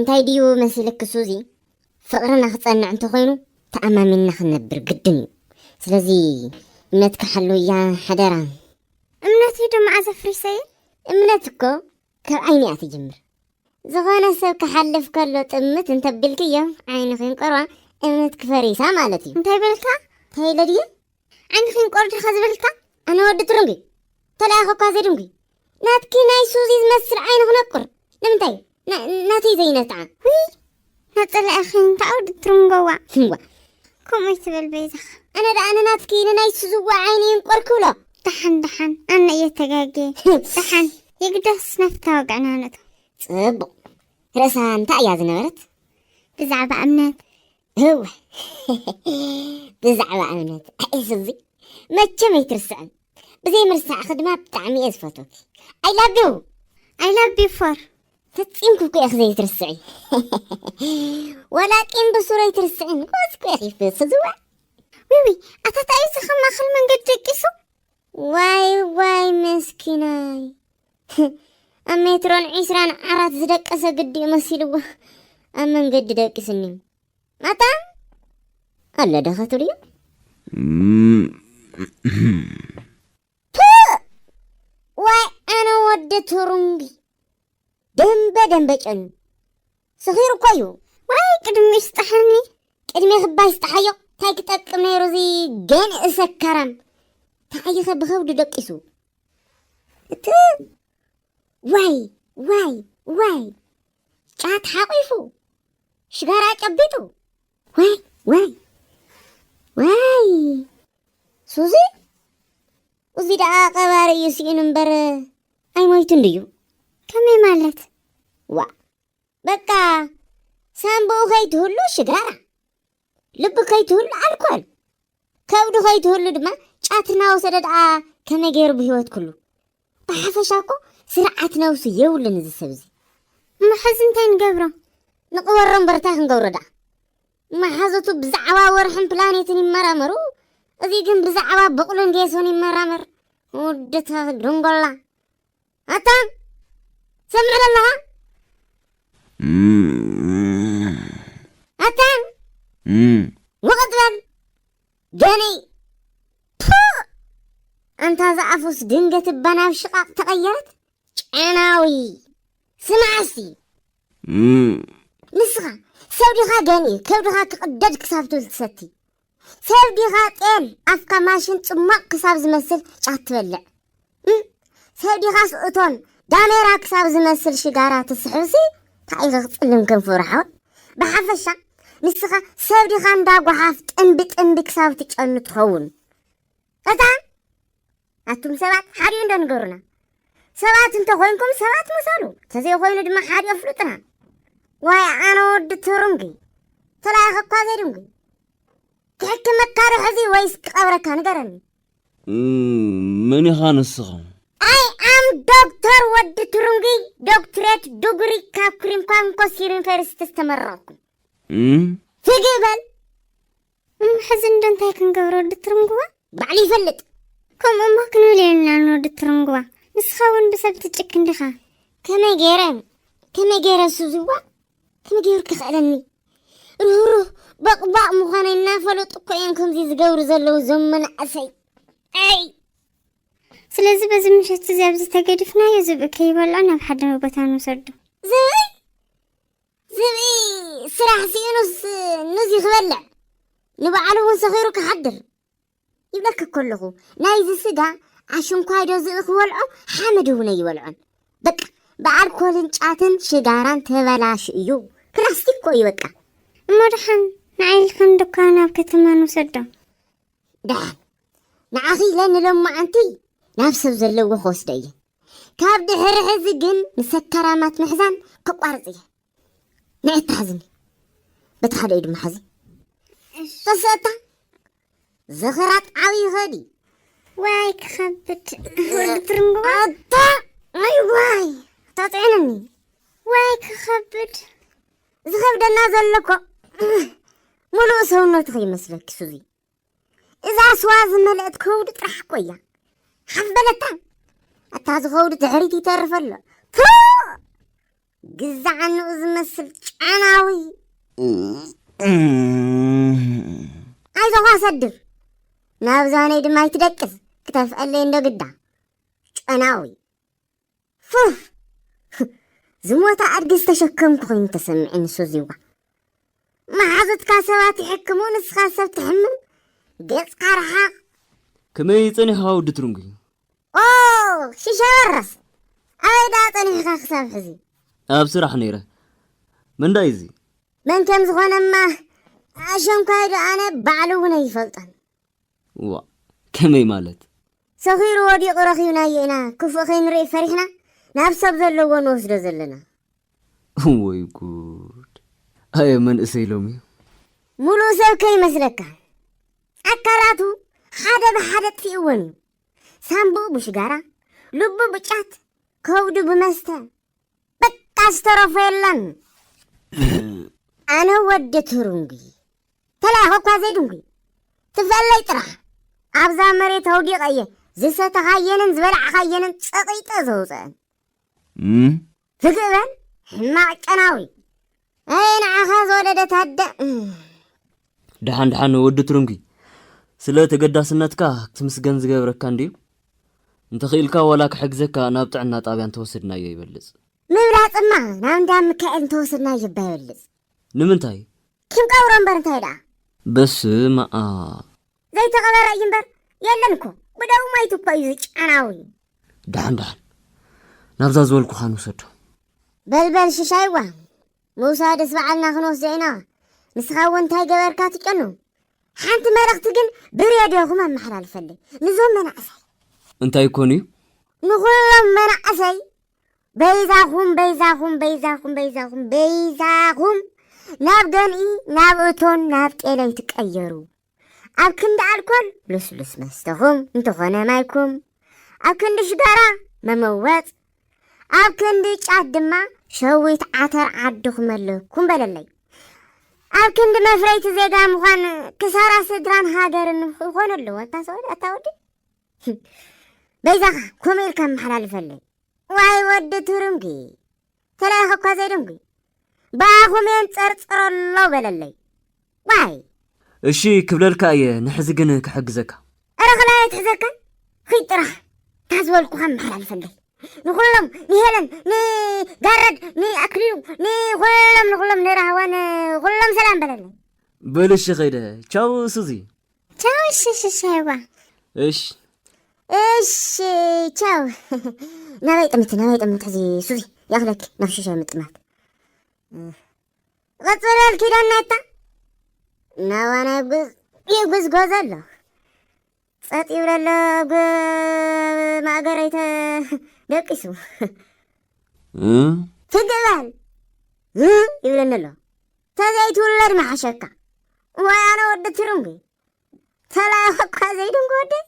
እንታይ ድዩ መሲልክ ሱዚ? ፍቕርና ክጸንዕ እንተኾይኑ ተኣማሚንና ክንነብር ግድን እዩ። ስለዚ እምነትካ ሓልውያ ሓደራ። እምነተይ ዶ መዓዝ ኣፍሪሰየ? እምነት እኮ ካብ ዓይኒ እያ ትጅምር። ዝኾነ ሰብ ክሓልፍ ከሎ ጥምት እንተቢልክዮ ዓይንኺን ቆርባ እምነትኪ ፈሪሳ ማለት እዩ። እንታይ በልካ? እንታይ ኢለ ድየ? ዓይንኺን ቆርድኻ ዝበልካ? ኣነ ወዲ ትሩንጊ ተለኣኸኳ ዘድንጉ ናትኪ ናይ ሱዚ ዝመስል ዓይኒ ክነቁር ንምንታይ? ናተይ ዘይነትዓ ውይ ናጸላእኺ እንታይ ወዲ ትሩንጎዋ ህዋ ከምኡ ይትበል በይዛኻ። ኣነ ደኣ ንናትኪ ንናይ ሱዝዋ ዓይኒ ይንቆር ክብሎ። ደሓን ደሓን ኣነ እየ ተጋጌ። ደሓን የግዳስ ናፍታ ወግዕና ነቶ። ጽቡቕ። ርእሳ እንታይ እያ ዝነበረት? ብዛዕባ እምነት። እወ ብዛዕባ እምነት ኣይ ሱዚ መቸም ኣይትርስዕን። ብዘይ ምርሳዕኺ ድማ ብጣዕሚ እየ ዝፈትወኪ። I love you። I love you for ፈጺምኪ እኮ ኢኺ ዘይትርስዒ። ወላ ቂም ብሱር ኣይትርስዕን። ጎዝ እኮ ኢኺ ፍስዝዋ። ዊዊ ኣታ ታይ እዚ ከም ማእኸል መንገዲ ደቂሱ? ዋይ ዋይ መስኪናይ። ኣብ ሜትሮን ዒስራን ዓራት ዝደቀሰ ግዲ መሲልዎ ኣብ መንገዲ ደቂስኒ። ኣታ ኣሎ ዶ ክትብልዮ? እም፣ ፕእ! ዋይ ኣነ ወዲ ትሩንጊ ደንበ ደንበ ጨኑ ሰኺሩ እኮ እዩ። ዋይ ቅድሚ ይስጠሓኒ። ቅድሚ ክባ ይስጠሓዮ እንታይ ክጠቅም ነይሩ እዚ ገንኢ ሰካራም? ተሓይኸ ብኸብዱ ደቂሱ። እቲ ዋይ ዋይ ዋይ ጫት ሓቂፉ ሽጋራ ጨቢጡ ዋይ ዋይ ዋይ ሱዚ እዚ ደኣ ቀባሪ እዩ ስኢኑ እምበር ኣይሞይቱን ድዩ? ከመይ ማለት? ዋ በቃ ሳምብኡ ከይትህሉ ሽጋራ ልቢ ከይትህሉ ኣልኮል ከብዱ ከይትህሉ ድማ ጫት እናወሰደ ደኣ ከመይ ገይሩ ብህይወት ክሉ? ብሓፈሻ እኮ ስርዓት ነብሱ የብሉን እዚ ሰብ እዚ። እሞ ሕዚ እንታይ ንገብሮ? ንቕበሮ እምበር እንታይ ክንገብሮ ደኣ? መሓዙቱ ብዛዕባ ወርሕን ፕላኔትን ይመራመሩ፣ እዚ ግን ብዛዕባ በቕሉን ጌሶን ይመራመር። ወዲ ተደንጎላ ኣታ ሰምዕ ኣለኻ? ኣታ ወቕጥ በል ገኒ። ቱ! ኣንታ ዝኣፉስ ድንገት እባ ናብ ሽቓቕ ተቐየረት። ጨናዊ ስማዕሲ ንስኻ ሰብ ዲኻ ገኒ ከብድኻ ክቕደድ ክሳብ ትብል ትሰቲ ሰብ ዲኻ ጤል ኣፍካ ማሽን ጽሟቕ ክሳብ ዝመስል ጫት ትበልዕ ሰብ ዲኻስ እቶን ዳሜራ ክሳብ ዝመስል ሽጋራ ትስሕብሲ እንታይ ኢኺ ክጽልም ክንፍሩ ሓወት ብሓፈሻ ንስኻ ሰብ ዲኻ እንዳ ጓሓፍ ጥንቢ ጥንቢ ክሳብ ትጨኑ ትኸውን እታ ኣቱም ሰባት ሓዲኡ እንዶ ንገሩና ሰባት እንተኾይንኩም ሰባት ምሰሉ ተዘይኮይኑ ድማ ሓዲኡ ኣፍሉጥና ዋይ ኣነ ወዲ ትሩንጊ ተላእኸኳ ዘድንጉ ክሕክመካ ዶ ሕዚ ወይስ ክቐብረካ ንገረኒ መን ኢኻ ንስኻ? ኣይ ኣም ዶክተር ወዲ ትሩንጊ ዶክትሬት ዱግሪ ካብ ክሪምኳንኮስ ዩኒቨርሲቲ ዝተመረቕኩ እም? ፍግእ በል እሞ ሕዚ እንዶ እንታይ ክንገብሮ ወዲ ትርንግዋ ባዕሉ ይፈልጥ ከምኡ እሞ ክንብል የብልናን ወዲ ትርንግዋ ንስኻ እውን ብሰብ ትጭክን ዲኻ ከመይ ገይረ ከመይ ገይረ ሱዝዋ ከመይ ገይሩ ክኽእለኒ ርህሩህ በቕባቕ ምዃነይ እናፈለጡ እኮ እዮም ከምዚ ዝገብሩ ዘለዉ ዞም መናእሰይ ኣይ ስለዚ በዚ ምሸት እዚ ኣብዚ ተገዲፍናዮ ዝብኢ ከይበልዖ ናብ ሓደ ቦታ ንውሰዶ ዝብኢ ዝብኢ ስራሕ ስኢኑስ ንዚ ክበልዕ ንባዕሉ እውን ሰኺሩ ክሓድር ይብለኪ ከለኹ ናይዚ ስጋ ኣሽንኳይ ዶ ዝብኢ ክበልዖ ሓመድ እውን ኣይበልዖን በቃ ብኣልኮልን ጫትን ሽጋራን ተበላሹ እዩ ፕላስቲክ ኮ እዩ በቃ እሞ ደሓን ንዓይ ኢልካ ንድኳ ናብ ከተማ ንውሰዶ ደሓን ንዓኺ ኢለ ንሎማዓንቲ ናብ ሰብ ዘለዎ ክወስዶ እየ ካብ ድሕሪ ሕዚ ግን ንሰካራማት ምሕዛን ከቋርፅ እየ ንዕታ ሓዝኒ በቲ ሓደ ኢዱ መሓዚ ተሰእታ ዝኽራት ዓብዪ ኸዲ ዋይ ክኸብድ ወዲ ትርንግዋ ኣታ ኣይ ዋይ ተፅዕንኒ ዋይ ክኸብድ ዝኸብደና ዘሎ እኮ ሙሉእ ሰውነቱ ከይመስለኪ ሱዚ እዛ ስዋ ዝመልአት ከውዲ ጥራሕ እኮ እያ ሓፍ በለታ ኣታ ዝኸውዲ ድሕሪት ይተርፍ ኣሎ ቱ ግዛዕ ንኡ ዝመስል ጨናዊ። ኣይዞኻ ሰድር፣ ናብ ዝባነይ ድማ ኣይትደቅስ፣ ክተፍአለይ እንዶ ግዳ። ጨናዊ። ፉፍ! ዝሞተ ኣድጊ ዝተሸከምኩ ኮይኑ ተሰሚዑ ንሱ ዚዋ። መሓዙትካ ሰባት ይሕክሙ፣ ንስኻ ሰብ ትሕምም። ገጽካ ርሓቕ። ከመይ ጸኒሕኻ ወዲ ትርንጉ? ኦ፣ ሽሸ በረስ። ኣበይ ደኣ ጸኒሕካ ክሳብ ሕዚ? ኣብ ስራሕ ነይረ። መን ደኣ እዩ እዚ? መን ከም ዝኾነማ ኣሸንኳይ ዶ ኣነ ባዕሉ እውን ኣይፈልጦን። ዋ፣ ከመይ ማለት? ሰኺሩ ወዲቑ ረኺብናዮ ኢና፣ ክፉእ ከይንርኢ ፈሪሕና ናብ ሰብ ዘለዎ ንወስዶ ዘለና። ወይ ጉድ! ኣየ መንእሰይ ሎሚ። ሙሉእ ሰብ ከይመስለካ። ኣካላቱ ሓደ ብሓደ ጥፊእወን እዩ። ሳምቡኡ ብሽጋራ፣ ልቡ ብጫት፣ ከብዱ ብመስተ። በቃ ዝተረፎ የለን። ኣነ ወዲ ትሩንጉ ተላኢኹ እኳ ዘይድንጉ። ትፈለይ ጥራሕ ኣብዛ መሬት ኣውዲቐ እየ ዝሰተኻየንን ዝበላዕኻየንን ጸቒጠ ዘውፅአን። እም? ትግእ በል ሕማቕ ጨናዊ። ኣይ ንዓኻ ዝወለደት ኣደ። እም። ደሓን ደሓን ወዲ ትሩንጉ፣ ስለ ተገዳስነትካ ክትምስገን ዝገብረካ እንድዩ። እንተኽኢልካ ዋላ ክሕግዘካ ናብ ጥዕና ጣብያ እንተወሰድናዮ ይበልጽ። ምብላጽማ ናብ እንዳ ሚካኤል እንተወሰድናዮ እባ ይበልጽ። ንምንታይ? ክንቀብሮ እምበር እንታይ ደኣ? በስመ ኣብ። ዘይተቐበረ እዩ እምበር የለን እኮ። ብደሙ ሞይቱ እኮ እዩ ዝጨናዊ። ደሓን ደሓን ናብዛ ዝበልኩኻ ንውሰዶ። በልበል ሽሻይዋ፣ ምውሳድስ በዓልና ክንወስዶ ኢና። ንስኻ እውን እንታይ ገበርካ ትጨኑ? ሓንቲ መልእኽቲ ግን ብሬድዮኹም ኣመሓላልፈለይ። ንዞም መናእሰይ። እንታይ ኮን እዩ? ንኹሎም መናእሰይ በይዛኹም፣ በይዛኹም፣ በይዛኹም፣ በይዛኹም፣ በይዛኹም ናብ ገንኢ፣ ናብ እቶን፣ ናብ ጤለይ ትቀየሩ። ኣብ ክንዲ ኣልኮል ልስሉስ መስተኹም እንተኾነ ማይኩም፣ ኣብ ክንዲ ሽጋራ መመወጽ፣ ኣብ ክንዲ ጫት ድማ ሸዊት ዓተር ዓድኹም ኣለኩም በለለይ። ኣብ ክንዲ መፍረይቲ ዜጋ ምዃን ክሳራ ስድራን ሃገርን ክኾን ኣለዎ። ኣታ ሰው-፣ ኣታ ወዲ። በይዛኻ ከምኡ ኢልካ ኣመሓላልፈለይ። ዋይ ወዲ ትሩንጊ፣ ተላኢኸ እኳ ዘይደንጉ። ብኣኹም እየን ጸርጽሮ ኣሎ በለለይ። ዋይ። እሺ ክብለልካ እየ፣ ንሕዚ ግን ክሕግዘካ። እረ ኽላይ ኣይትሕዘካን። ኺድ ጥራሕ። ታዝበልኩኻ ኣመሓላልፈለይ። ንኹሎም፣ ንሄለን፣ ንጋረድ፣ ንኣክሊሉ፣ ንኹሎም፣ ንኹሎም፣ ንራህዋ፣ ንኹሎም ሰላም በለለይ። በል እሺ ኸይደ። ቻው ሱዚ። ቻው እሺ ሽሻይዋ። እሺ። እሺ ቻው። ናበይ ጥምቲ፣ ናበይ ጥምቲ ሕዚ ሱዚ? ያኽለኪ ናብ ሽሻይ ምጥማት። ቐጽለል ኪዳን ናታ። ናዋ ናይ ጉዝ፣ ይጉዝጎ ዘሎ። ጸጥ ይብለሎ ብ-፣ ማእገረይ ተ-፣ ደቂሱ። እ? ትግበል። እ? ይብለኒ ኣሎ። ተዘይትውለድ መሓሸካ። ወይ ኣነ ወዲ ትሩንጊ። ተላኢኸ እኳ ዘይደንጎ ወደይ።